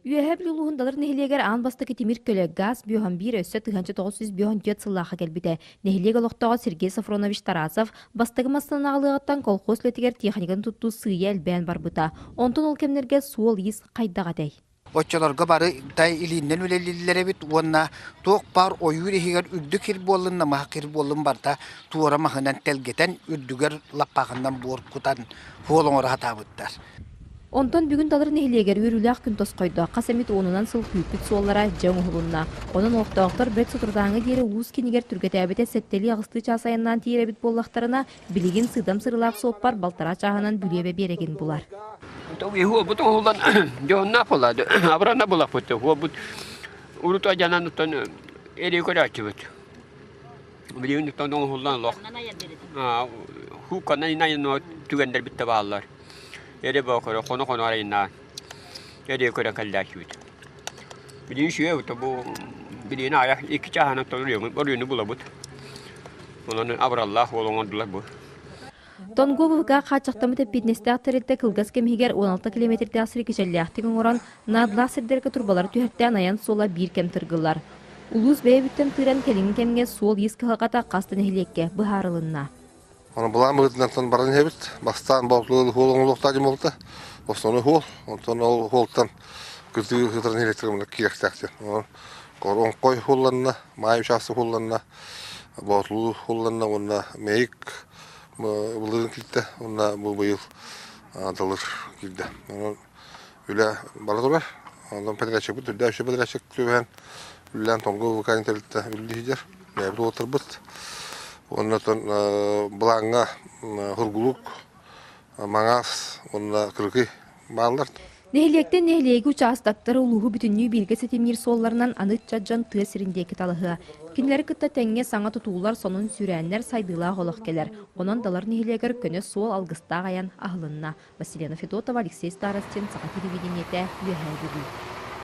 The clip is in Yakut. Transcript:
Үөһээ Бүлүү улууһун Далыр нэһилиэгэр аан бастакы тимир көлө газ бүөһөн биир өссө 1954 сыллаахха кэлбитэ. Нэһилиэк олохтооҕо Сергей Софронович Тарасов бастакы массыынаны аҕалыаҕыттан колхоз үлэтигэр техниканы туттуу сыыйа элбээн барбыта. Онтон ол кэмнэргэ суол-иис хайдах этэй? Оччолорго бары тай илииннэн үлэлииллэр эбит уонна туох баар ойуур иһигэр үрдүк сир буоллун, намыһах сир буоллун барыта туора маһынан тэлгэтэн, үрдүгэр лаппаахынан буор кутан суол оҥоро сатаабыттар. Онтон бүгүн Далыр нэһилиэгэр үөрүүлээх күн тосхойдо. Хас эмит уонунан сыл күүппүт суоллара дьэ оҥоһулунна. Онон олохтоохтор бэрт соторутааҥҥы диэри улуус кинигэр түргэтээбитэ сэттэлии-аҕыстыы чаас айаннаан тиийэр эбит буоллахтарына, билигин сыыдам сырыылаах суоппар балтараа чааһынан Бүлүөбэ биэрэгин булар. Уолбут оҥоһуллан дьоһуннаах буолаады. Абырана булаппыт. Уолбут урут адьанан оттон эрий көрөөччүбүт. Билигин оттон оҥоһуллан олох хуукканан айанныма түгэннэрбит да бааллар. Эрэ боо көрө хоно-хоно арайнаан эрэ көрө кэллээччибит. Билигин үчүгэй бу билигин аайа икки чааһынан оруйуну булабыт. Онон абыраллаах уол оҥордулар бу. Тонгуобуга хааччахтаммыт эппиэтинэстээх тэрилтэ кылгас кэм иһигэр 16 километрдээх сири кичэллээхтик оҥорон, наадалаах сирдэргэ турбалары түһэртээн айан суола биир кэм тыргыллар. Улуус бэйэбиттэн тыыран кэлиҥҥи кэмҥэ суол-иис кыһалҕата хас да нэһилиэккэ быһаарылынна. Аны былаан быһыытынан баран иһэбит. Бастаан боотулуу хуол оҥолуохтаах дьон буолта. Основной хуол. Онтон ол хуолтан кырдыы ыытар нэһилиэктэр киирэхтээх диэн. Онон оҥхой хуолланна, маай учаастак хуолланна, боотулуу хуолланна уонна мэйик былырыын киирдэ уонна бу быйыл далыр киирдэ. Онон үлэ бара турар. Онтон подрядчикпыт үрдэ үчүгэй подрядчик түбэһэн үлэлээн тоҥго вулкан тэрилтэ үлэлии сылдьар. Бэйэбит уолаттарбыт. Уонна оттон былааҥҥа Хургулук, Маҥаас уонна Кырыкый бааллар. Нэһилиэктэн нэһилиэги учаастактары улууһу бүтүннүү бииргэ ситимниир суолларынан аны ыччат дьон тыа сирин диэки талаһыа. Кинилэри кытта тэҥҥэ саҥа тутуулар, сонун сүүрээннэр, сайдыылаах олох кэлэр. Онон Далар нэһилиэгэр көнө суол алгыстаах айан аһылынна. Василена Федотова, Алексей Старостин, Саха телевидениетэ, Үөһээ Бүлүү.